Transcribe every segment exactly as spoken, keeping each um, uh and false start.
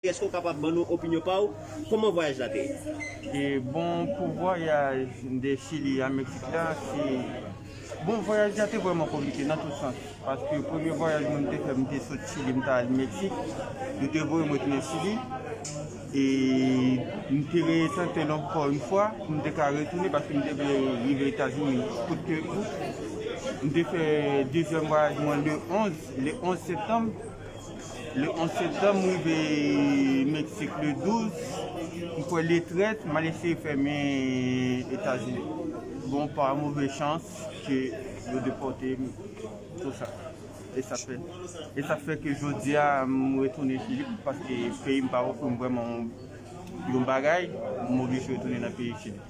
Èske w kapab ban nou opinyon pa w? Kòman vwayaj la te ye? E bon, pou vwayaj de Chili a Meksik la, se, bon, vwayaj la te vrèman konplike nan tout sans. Paske premye vwayaj mwen m te fè, m te sot Chili, m t al Meksik. Yo te voye m retounen Chili. E m te retante l ankò yon fwa pou m te ka retounen, paske m te vle rive Etazini kout ke kout. M te fè dezyèm vwayaj mwen le onz, le onz septanm. Le onz septanm, m rive Meksik le douz. M kwè le trèz, m al eseye fèmen Etazini. Bon, pa move chans ke yo depòte m, tou sa. E sa fè, e sa fè ke jodi a, m retounen Chili, paske peyi m pa ofri m vrèman yon, yon bagay, m oblije retounen nan peyi Chili.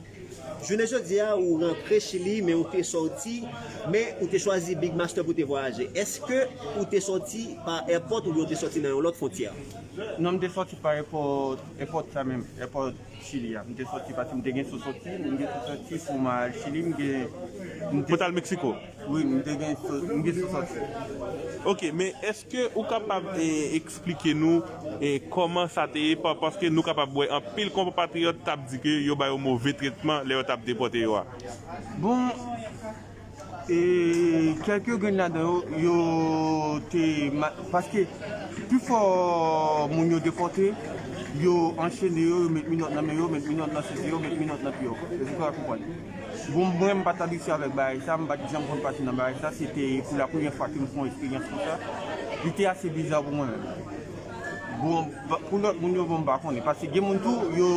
Jounen jodi a, ou rantre Chili, men ou te sòti, men ou te chwazi Big Master pou te vwayaje. Èske ou te sòti pa èpòt oubyen ou te sòti nan yon lòt fwontyè? Non, m te sòti pa èpòt, èpòt sa menm, èpòt Chili a. M te sòti paske m te gen sou sòti, m gen sou sòti pou m al Chili, m gen, m te Pou t al Meksiko? Wi, m te gen sou, m gen sou sòti. Ok, men èske ou kapab, eh, eksplike nou, eh, kòman sa te ye? Pa-, paske nou kapab wè anpil konpatriyòt t ap di ke yo ba yo move tretman lè yo t ap depòte yo a. Bon, e kèlke grenn ladan yo, yo te ma-, paske pifò moun yo depòte, yo anchene yo, yo met minòt nan men yo, met minòt nan senti yo, met minòt nan pye yo. Èske w ka konprann? Bon, mwen, m pa t abitye avèk bagay sa, m pa t janm konn pase nan bagay sa, se te pou la premyè fwa ke m fè yon eksperyans konsa. Li te ase biza pou mwen menm. Bon, ba-, pou lòt moun yo, bon, m pa konnen. Paske gen moun tou, yo,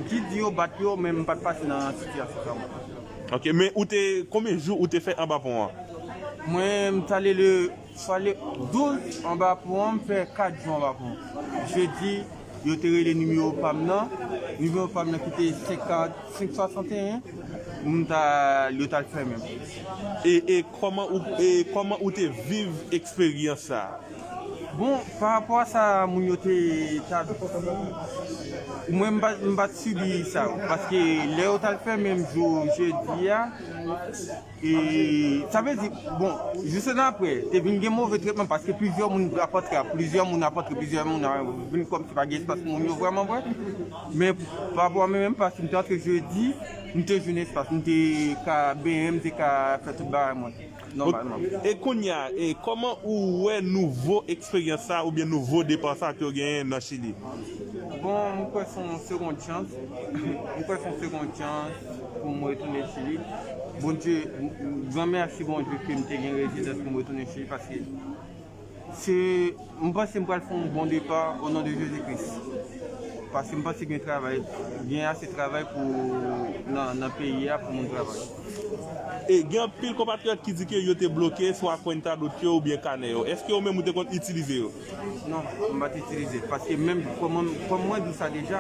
ki di yo bat yo, men m pa t pase nan sitiyasyon sa mwen. Ok, men ou te, konbyen jou ou te fè anba pon an? Mwen, m t ale le, fale douz anba pon an, m fè kat jou anba pon an. Jedi, yo te rele nimewo pa m nan. Nimewo pa m nan ki te senkant, senk swasanteyen. M ta, yo t al fèmen m. E, e kòman ou, e kòman ou te viv eksperyans sa a? Bon, pa rapò a sa moun yo te, ta, mwen, m pa, m pa t sibi sa yo. Paske lè yo t al fèmen m jou jedi a, e, sa vle di, bon, jis ann apre, te vin gen move tretman paske plizyè moun ap antre, plizyè moun ap antre, plizyè moun ap vin kòmsi pa gen espas pou moun yo vrèman vre. Men pa rapò a mwen menm, paske m te antre jedi, m te jwenn espas, m te ka benyen, m te ka fè tout bagay mwen nòmalman. E kounye a, e kòman ou wè nouvo eksperyans sa oubyen nouvo depa sa ke w genyen nan Chili? Bon, m kwè se yon segond chans. M kwè se yon segond chans pou m retounen Chili. Bondye, m, m, gran mèsi Bondye ke m te gen rezidans pou m retounen Chili, paske se, m panse m pral fè yon bon depa o non de Jezi Kris. Paske m panse gen travay, gen ase travay pou nan, nan peyi a pou moun travay. E gen anpil konpatriyòt ki di ke yo te bloke swa kwenta dot yo oubyen kanè yo. Èske ou menm ou te konn itilize yo? Non, m pa t itilize. Paske menm kòm, kòm mwen di w sa deja,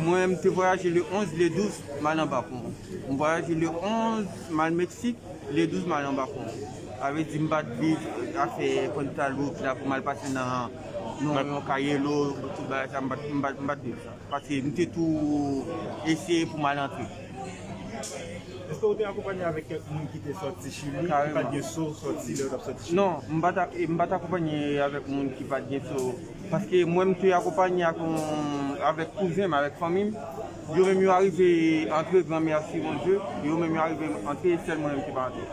mwen m te vwayaje le onz, le douz, m al anba pon. M vwayaje le onz, m al Meksik, le douz, m al anba pon. Sa vle di m pa t viv afè kwenta dot la pou m al pase nan, nan yon kayelo, tout bagay sa, m pa t, m pa t, m pa t viv sa. Paske m te tou eseye pou m al antre. Èske ou te akonpanye avèk kèk moun ki te sòti Chili, ki pa t Kareman. Gen so sòti lè yo t ap sòti Chili? Non, m pa t ak-, m pa t akonpanye avèk moun ki pa t gen so. Paske mwen, m te akonpanye ak yon, avèk kouzen m, avèk fanmi m. Yo menm yo arive antre, gran mèsi Bondye. Yo menm yo arive antre, sèl mwen menm ki pa antre.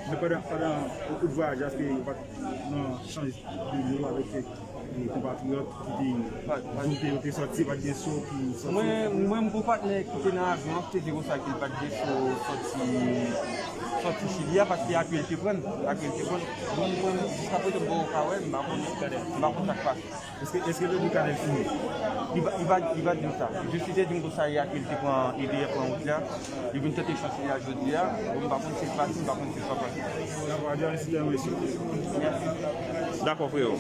Men pandan, pandan ou, ou vwayaje, èske ou pa t nan chanj de yo avèk kèk, eh, konpatriyòt ki te, pa, pa, di w ke yo te sòti, pa t gen so ki sòti? Mwen, mwen, m gon patnè ki te nan avyon an, ki te di konsa ke l pa t gen so sòti, sòti Chili a, paske apye l te pran l, apye l te pran l. Bon, mwen, jiskaprezan, m poko ka wè, m pa konnen, m pa konn sa k pase. Èske, èske l te di kanè l fini? Li pa, li pa, li pa di m sa. Jis li te di m konsa yè ke l te pran, li te pran wout la. Li vin tante chans li a jodi a. Bon, m pa konn si l pase, m pa konn si l pa pase. Dakò, Adrian, si te mèsi. Mèsi. Dakò, freo.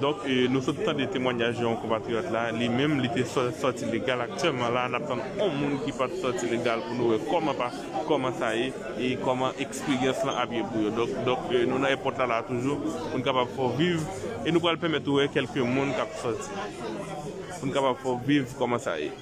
Donk, eh, nou sot tande temwanyaj yon konpatriyòt la. Li menm, li te sò-, sòti legal. Aktyèlman la, n ap tann yon moun ki pa t sòti legal pou nou wè kòman pa, kòman sa ye. E kòman eksperyans lan ap ye pou yo. Donk, donk, eh, nou nan èpòt la, la toujou, pou n kapab fè w viv, e nou pral pèmèt ou wè kèlke moun k ap sòti, pou n kapab fè w viv kòman sa ye.